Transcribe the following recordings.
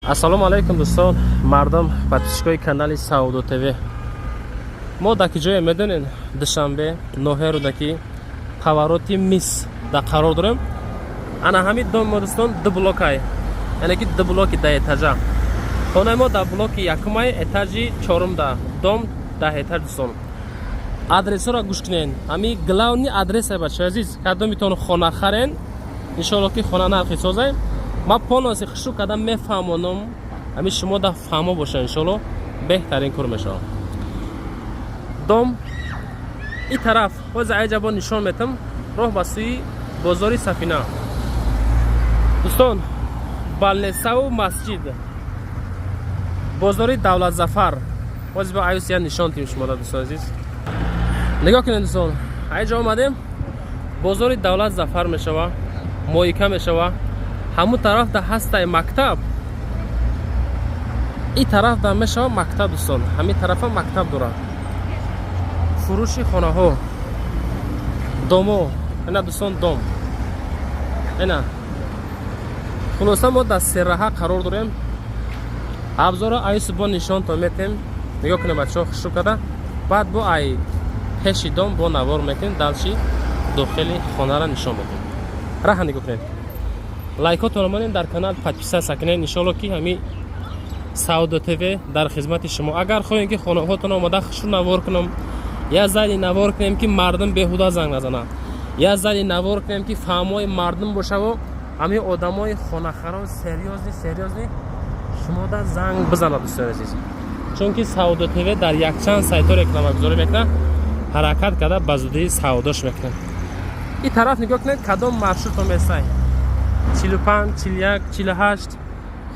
Ассалому алайкум, дӯстон, мардум, подписчикои канали Савдо ТВ. Мо дар ки ҷое медонед? Душанбе, ноҳияи Рӯдакӣ, повороти Мис да қарор дорем. Ана ҳамин дом мо, дӯстон, ду блокай, яъне ки ду блоки да этажа. Хонаи мо дар блоки якумай, этажи чорум да дом, даҳ этаж. Дӯстон, адресҳоро гӯш кунед. Ҳами главный адреса, бачаи азиз, кадомитон хона харен, иншоалло ки хона нархи созай. Ман полностью хушрӯ карда мефаҳмонам, ҳами шумо да фаҳмо боша, иншоалло беҳтарин кор мешавад. Дом и тараф ҳозир айҷа бо нишон метам, роҳ ба сӯи бозори Сафина, дӯстон, больницаву масҷид, бозори Давлатзафар. Ҳозир ба аюсия нишон тим шумо да, дӯстон азиз. Нигоҳ кунед, дӯстон, айҷа омадем, бозори Давлат Зафар мешава, моика мешава. Ҳамун тараф да ҳастай мактаб, и тараф да мешава мактаб. Дӯстон, ҳамин тарафа мактаб дорад. Фурӯши хонаҳо, домо ина, дӯстон, дом ина. Хулоса, мо дар серраҳа қарор дорем. Абзоро аюсу бо нишонтон метем. Нигоҳ кунем, бачаҳо, хушрӯ карда. Баъд бо ай пеши дом бо навор мекунем, дальше дохили хонаро нишон медем. Раҳа нигоҳ кунед, лайкотонро монем, дар канал подписаться кунед. Иншоалло ки ҳами Савдо ТВ дар хизмати шумо. Агар хоҳем ки хонаҳотон омода хушрӯ навор кунам, я зали навор кунем, ки мардум беҳуда занг назанад, я зали навор кунем, ки фаҳмои мардум бошаву ҳамин одамои хонахарон серьёзный, серьёзный шумода занг бизанад, дӯстони азиз. Чунки Савдо ТВ дар якчанд сайтҳо рекламагузорӣ мекунад, ҳаракат карда ба зудии савдош мекунад. Ин тараф нигоҳ кунед, кадом маршруто месай: 45, 41, 48.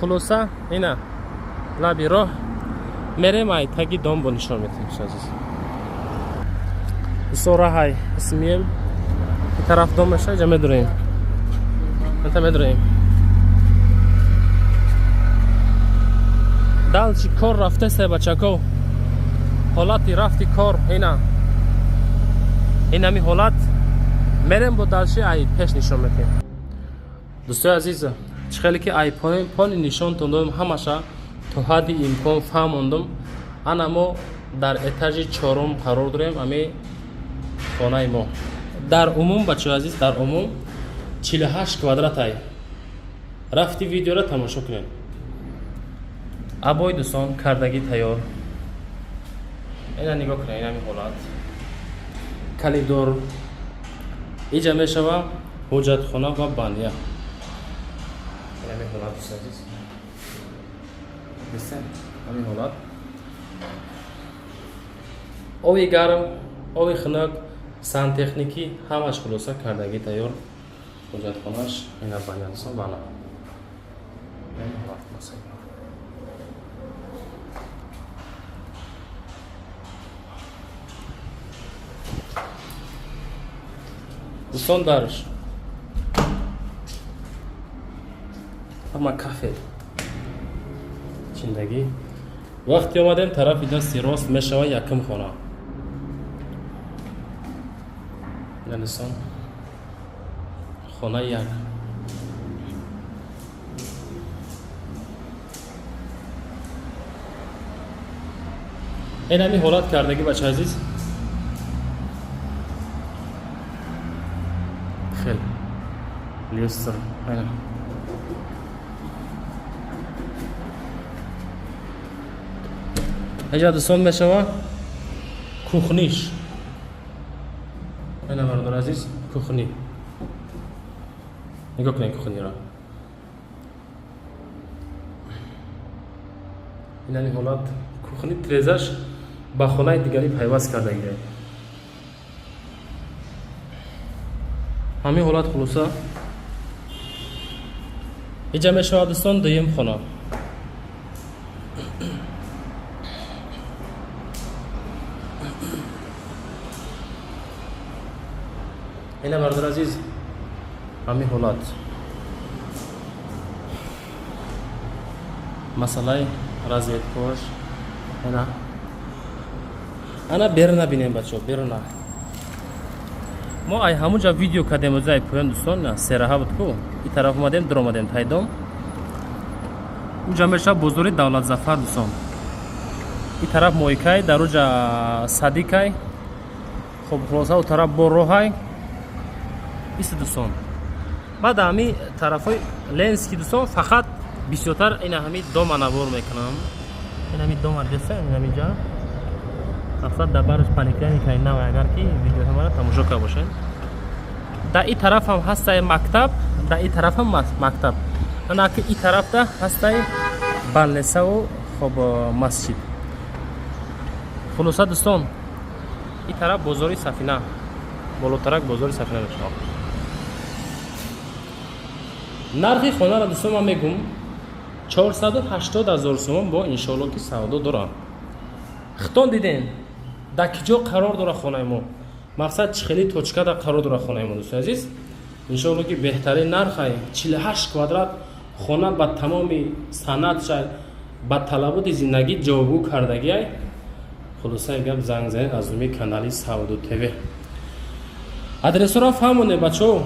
Хулоса, ина лаби роҳ мерем, ай таги дом бо нишон метем, азиз. Дӯстон, раҳай исмием, ин тараф дом меша, иҷа медуроем, анта медуроем. Дальше кор рафтеста, бачако. Ҳолати рафти кор ина, инами ҳолат. Мерем, бо дальше ай пеш нишон метем. Дӯстои азиз, чӣ хеле ки ай пони нишонтон додам, ҳамаша то ҳадди имкон фаҳмондум. Ана мо дар этажи чорум қарор дорем. Ами хонаи мо дар умум, бачаҳои азиз, дар умум 48 квадратай. Рафти видеоро тамошо кунед. Обои, дӯстон, кардагӣ тайёр. Ина нигоҳ кунед, инами ҳолат, коридор. Иҷа мешава ҳуҷҷатхона ва баня. Инами ҳолат, дӯстони азиз, бисен, ҳамин ҳолат. Оби гарм, оби хунук, сантехникӣ, ҳамаш хулоса кардагӣ тайёр. Ҳуҷҷатхонаш ина, баня, дӯстон, бана. Ин ҳолат, хулоса. Дӯстон, дарш ҳама кафе чиндагӣ. Вақте омадем, тарафи дасти рост мешава якум хона. Дӯстон, хонаи як. Ин ҳамин ҳолат кардагӣ, бача азиз. Хел люстр ина. Инҷа, дӯстон, мешава кухниш. Ина, бародар азиз, кухни нигоҳ кунед, кухниро. Инами ҳолат, кухни трезаш ба хонаи дигарӣ пайваст кардагия. Ҳамин ҳолат, хулоса. Инҷа мешавад, дӯстон, дуюм хона. Ина, бародар азиз, ҳамин ҳолат. Масъалаи розеткош ина. Ана беруна бинем, бачаҳо, беруна. Мо ай ҳамунҷа видео кардем, озай поён, дӯстон, сераҳа буд ку. И тараф омадем, дуромадем тайдом. Уҷа мешавад бозори Давлатзафар, дӯстон. Ин тараф мойкай, дар уҷа садикай. Хоб, хулоса, у тараф бо роҳай ист, дӯстон. Баъд ҳами тарафҳои Ленинский, дӯстон, фақат бисёртар ина ҳами дома навор мекунам. Ин ҳами дома деса, ин ҳамиҷа мақсад дар барш поликлиникаи нав, агар ки видеоҳои мара тамошо карда бошед. Дар ин тараф ҳам ҳастай мактаб, дар ин тараф ҳам мактаб. Анаки ин тарафда ҳастай больницаву, хоб, масҷид. Хулоса, дӯстон, ин тараф бозори Сафина, болотарак бозори Сафина мешавад. Нархи хонаро, дӯстон, ман мегум: 480 ҳазор сомон, бо иншоалло ки савдо дорам. Хитон дидем, дар ки ҷо қарор дора хонаи мо, мақсад чӣ хели точкада қарор дора хонаи мо. Дӯстони азиз, иншоалло ки беҳтарин нархай. 48 квадрат хона, ба тамоми санадша, ба талаботи зиндагӣ ҷавобгӯ кардагиай. Хулосаи гап, занг занед аз номи канали Савдо ТВ. Адресҳоро фаҳмонед, бачаҳо,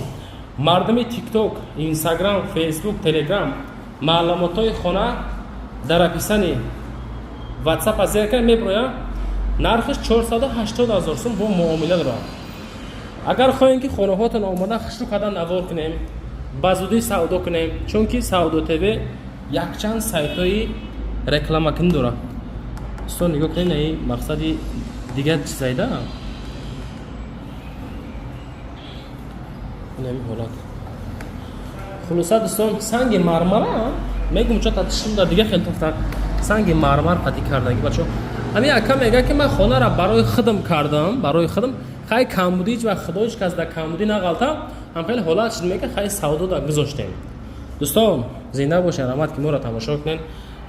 мардуми Тикток, Инстаграм, Фейсбук, Телеграм. Маълумотҳои хона дар описании Ватсап аз зер меброя. Нархаш 480 ҳазор сум, бо муомила дорад. Агар хоҳем ки хонаҳотон омода хушрӯ кардан навор кунем, ба зудӣ савдо кунем, чунки Савдо ТВ якчанд сайтҳои рекламакунӣ дорад. Дӯстон, нигоҳ кунед, наи мақсади дигар чизайда инами ҳолат. Хулоса, дӯстон, санги мармара мегум, чо татишунда дига хел тофта, санги мармар қатӣ кардаги. Бачо, ҳамин ака мега ки ман хонара барои худам кардам, барои худам. Хай, камбудӣ ҳеҷ вақт, худо ҳеҷ кас дар камбудӣ нағалта. Ҳам хеле ҳолат шуд, мега, хай, савдо да гузоштем. Дӯстон, зинда бошед, раҳмат ки моро тамошо кунед.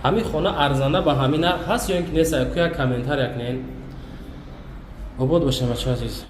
Ҳамин хона арзанда ба ҳамин нарх ҳаст ё ин ки нест, куя комментария кунед. Обод бошед, бачаҳо азиз.